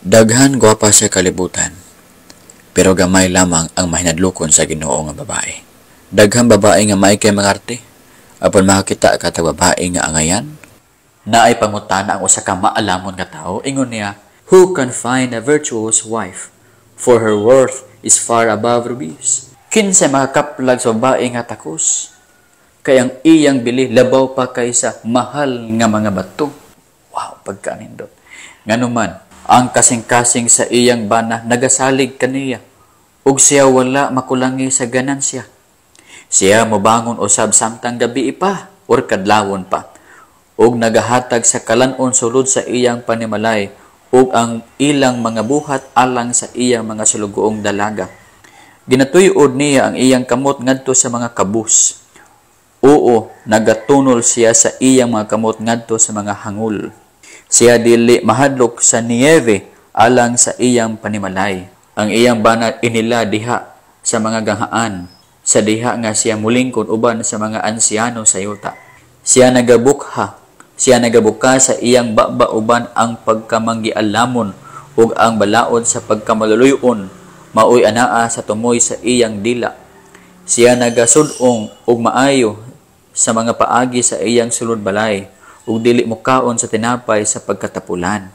Daghan gwapa sa kalibutan, pero gamay lamang ang mahinadlokon sa Ginoo nga babae. Daghan babae nga maay kay mangarte, apan makakita ka tag babae nga angayan. Naay pangutana ang usa ka maalamon nga tawo, ingon niya, "Who can find a virtuous wife? For her worth is far above rubies." Kinsay makakaplag sa babae nga takos? Kay ang iyang bili labaw pa kaysa mahal nga mga bato. Wow, pagkanindot. Nganuman, ang kasing-kasing sa iyang bana nagasalig kaniya, ug siya wala makulangi sa ganansya. Siya mobangon usab samtang gabi pa or kadlawon pa, ug nagahatag sa kalanon sulod sa iyang panimalay ug ang ilang mga buhat alang sa iyang mga sulugoong dalaga. Ginatuyod niya ang iyang kamot ngadto sa mga kabus. Oo, nagatunol siya sa iyang mga kamot ngadto sa mga hangul. Siya dili mahadlok sa niyebe alang sa iyang panimalay. Ang iyang bana inila diha sa mga ganghaan, sa diha nga siya mulingkod uban sa mga ansyano sa yuta. Siya nagabukha, siya nagabuka sa iyang baba uban ang pagkamanggialamon ug ang balaod sa pagkamaluluyon maoy anaa sa tumoy sa iyang dila. Siya nagasud-ong og maayo sa mga paagi sa iyang sulod balay ug dili mokaon sa tinapay sa pagkatapulan.